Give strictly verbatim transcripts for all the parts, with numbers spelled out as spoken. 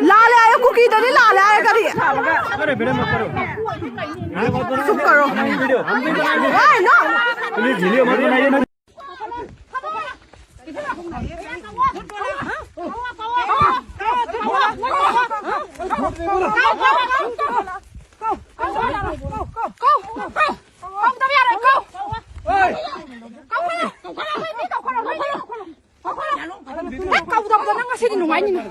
लाल आयो, कुकी तो नहीं लाल आयो करी। अरे बेटा मत करो। चुप करो। भाई नो। ꯅꯪ ꯀꯧꯗꯕꯗꯣ ꯅꯪ ꯉꯁꯤꯗꯤ ꯅꯨꯡꯉꯥꯏꯅꯤꯅꯦ꯫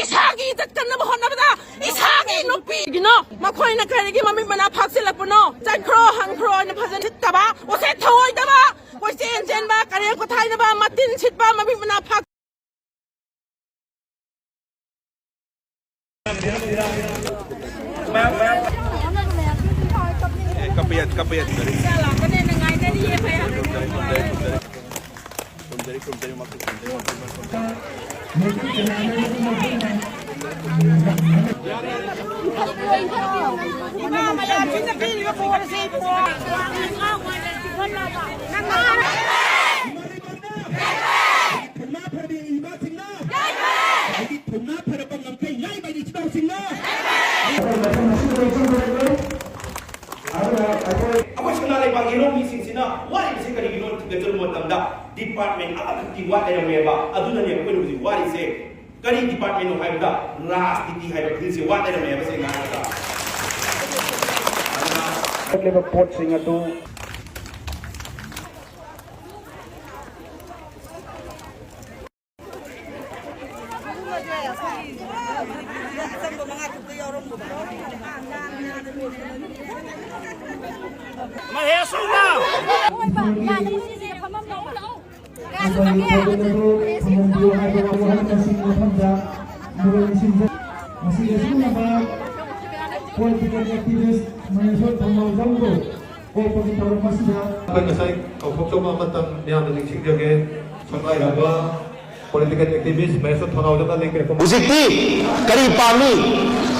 ꯏꯁꯥꯒꯤ ꯏꯖꯠ ꯀꯟꯅꯕ ꯍꯣꯠꯅꯕꯗ ꯏꯁꯥꯒꯤ ꯅꯨꯄꯤꯒꯤꯅꯣ ꯃꯈꯣꯏꯅ ꯀꯔꯤꯒꯤ ꯃꯃꯤꯠ ꯃꯅꯥ ꯐꯥꯛꯆꯤꯜꯂꯛꯄꯅꯣ? ꯆꯠꯈ꯭ꯔꯣ, ꯍꯟꯈ꯭ꯔꯣ ꯍꯥꯏꯅ ꯐꯖꯅ ꯁꯤꯠꯇꯕ, ꯎꯆꯦꯠ ꯊꯑꯣꯏꯗꯕ, ꯀꯣꯏꯆꯦꯟ ꯆꯦꯟꯕ, ꯀꯔꯦꯝ ꯀꯊꯥꯏꯅꯕ, ꯃꯇꯤꯟ ꯁꯤꯠꯄ, ꯃꯃꯤꯠ ꯃꯅꯥ ꯐꯥꯛ ꯊꯧꯅꯥ ꯐꯔꯕ ꯏꯃꯥꯁꯤꯡꯅ, ꯑꯩꯒꯤ ꯊꯧꯅꯥ ꯐꯔꯕ ꯉꯝꯈꯩ ꯉꯥꯏꯕ ꯏꯆꯤꯟ ꯏꯅꯥꯎꯁꯤꯡꯅ, ꯑꯩꯈꯣꯏ ꯁꯅꯥ ꯂꯩꯕꯥꯛ ꯌꯦꯜꯍꯧ ꯃꯤꯁꯤꯡꯁꯤꯅ ꯋꯥꯔꯤꯕꯁꯤ ꯀꯔꯤꯒꯤꯅꯣ ꯊꯤꯒꯠꯆꯔꯨꯕ ꯃꯇꯝꯗ department ꯑꯃꯈꯛꯇꯤ ꯋꯥꯠ ꯂꯩꯔꯝꯃꯦꯕ꯫ ꯑꯗꯨꯅꯅꯦ ꯑꯩꯈꯣꯏꯅ ꯍꯧꯖꯤꯛ ꯋꯥꯔꯤꯁꯦ꯫ ꯀꯔꯤ departmentꯅꯣ ꯍꯥꯏꯕꯗ ꯔꯥꯖꯅꯤꯇꯤ ꯍꯥꯏꯕ fieldꯁꯦ ꯋꯥꯠ ꯂꯩꯔꯝꯃꯦꯕ, ꯁꯦꯡꯅ ꯍꯥꯏꯔꯕꯗ꯫ ꯆꯠꯂꯤꯕ ꯄꯣꯠꯁꯤꯡ ꯑꯗꯨ ꯃꯍꯦꯁ ꯎꯃ! ꯉꯁꯥꯏꯒꯤ ꯊꯧꯒꯜ ꯑꯗꯨ ꯊꯝꯃꯝꯕꯤꯌꯨ ꯍꯥꯏꯕ ꯋꯥꯍꯪ ꯑꯁꯤꯒꯤ ꯃꯐꯝꯗ ꯃꯔꯨꯞ ꯅꯤꯡꯁꯤꯡꯖ-, ꯃꯁꯤꯒꯤ ꯑꯁꯤꯒꯨꯝꯂꯕ political activist ꯃꯍꯦꯁꯣꯔ ꯊꯧꯅꯥꯎꯖꯝꯕꯨ ꯊꯣꯛꯄꯒꯤ ꯊꯧꯔꯝ ꯑꯁꯤꯗ ꯑꯩꯈꯣꯏ ꯉꯁꯥꯏ ꯀꯧꯊꯣꯛꯆꯕ ꯑꯃꯇꯪ ꯃꯤꯌꯥꯝꯗ ꯅꯤꯡꯁꯤꯡꯖꯒꯦ꯫ ꯁꯪꯒꯥꯏꯔꯕ political activist ꯃꯍꯦꯁ ꯊꯧꯅꯥꯎꯖꯝꯅ ꯂꯩꯈ꯭ꯔꯦ꯫ ꯍꯧꯖꯤꯛꯇꯤ ꯀꯔꯤ ꯄꯥꯝꯃꯤ?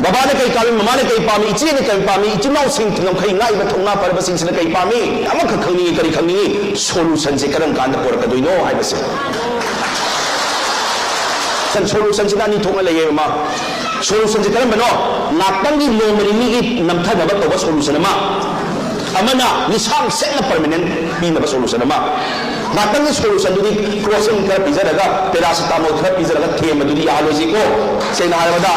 ꯕꯕꯥꯅ ꯀꯔꯤ ꯄꯥꯝꯃꯤ? ꯃꯃꯥꯅ ꯀꯔꯤ ꯄꯥꯝꯃꯤ? ꯏꯆꯦꯅ ꯀꯔꯤ ꯄꯥꯝꯃꯤ? ꯏꯆꯤꯟ ꯏꯅꯥꯎꯁꯤꯡ ꯉꯝꯈꯩ ꯉꯥꯛꯏꯕ ꯊꯧꯅꯥ ꯐꯔꯕꯁꯤꯡꯁꯤꯅ ꯀꯔꯤ ꯄꯥꯝꯃꯤ? ꯑꯃꯈꯛ ꯈꯪꯅꯤꯡꯉꯤ꯫ ꯀꯔꯤ ꯈꯪꯅꯤꯡꯉꯤ? Solutionꯁꯦ ꯀꯔꯝ ꯀꯥꯟꯗ ꯄꯨꯔꯛꯀꯗꯣꯏꯅꯣ ꯍꯥꯏꯕꯁꯦ꯫ Solutionꯁꯤꯅ ꯑꯅꯤ ꯊꯣꯛꯅ ꯂꯩꯌꯦ ꯃꯃꯥ꯫ Solutionꯁꯦ ꯀꯔꯝꯕꯅꯣ? ꯉꯥꯛꯇꯪꯒꯤ ꯅꯣꯡꯃ ꯅꯤꯅꯤꯒꯤ ꯅꯝꯊꯅꯕ ꯇꯧꯕ solution ꯑꯃ, ꯑꯃꯅ ꯂꯤꯁꯥꯡ ꯁꯦꯠꯅ permanent ꯄꯤꯅꯕ solution ꯑꯃ꯫ ꯉꯥꯛꯇꯪꯒꯤ solutionꯗꯨꯗꯤ Crocin ꯈꯔ ꯄꯤꯖꯔꯒ, paracetamol ꯈꯔ ꯄꯤꯖꯔꯒ ꯊꯦꯝꯕꯗꯨꯗꯤ ꯌꯥꯍꯜꯂꯣꯏꯁꯤꯀꯣ꯫ ꯁꯦꯡꯅ ꯍꯥꯏꯔꯕꯗ,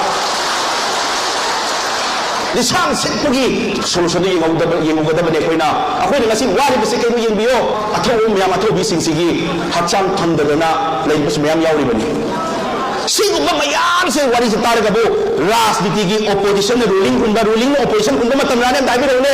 ꯂꯤꯁꯥꯡ ꯁꯤꯠꯄꯒꯤ solutionꯗꯨ ꯌꯦꯡꯍꯧꯗꯕ-, ꯌꯦꯡꯉꯨꯒꯗꯕꯅꯤ ꯑꯩꯈꯣꯏꯅ꯫ ꯑꯩꯈꯣꯏꯅ ꯉꯁꯤ ꯋꯥꯔꯤꯕꯁꯤ ꯀꯩꯅꯣ ꯌꯦꯡꯕꯤꯌꯣ, ꯑꯊꯧꯕ ꯃꯌꯥꯝ, ꯑꯊꯧꯕꯤꯁꯤꯡꯁꯤꯒꯤ ꯍꯛꯆꯥꯡ ꯐꯪꯗꯗꯅ ꯂꯩꯕꯁꯨ ꯃꯌꯥꯝ ꯌꯥꯎꯔꯤꯕꯅꯤ꯫ ꯁꯤꯒꯨꯝꯕ ꯃꯌꯥꯝꯁꯦ ꯋꯥꯔꯤꯁꯦ ꯇꯥꯔꯒꯕꯨ ꯔꯥꯖꯅꯤꯇꯤꯒꯤ oppositionꯅ ruling ꯍꯨꯟꯕ, rulingꯅ opposition ꯍꯨꯟꯕ ꯃꯇꯝ ꯂꯥꯛꯑꯅꯤ ꯑꯝꯇ ꯍꯥꯏꯕꯤꯔꯛꯎꯅꯦ꯫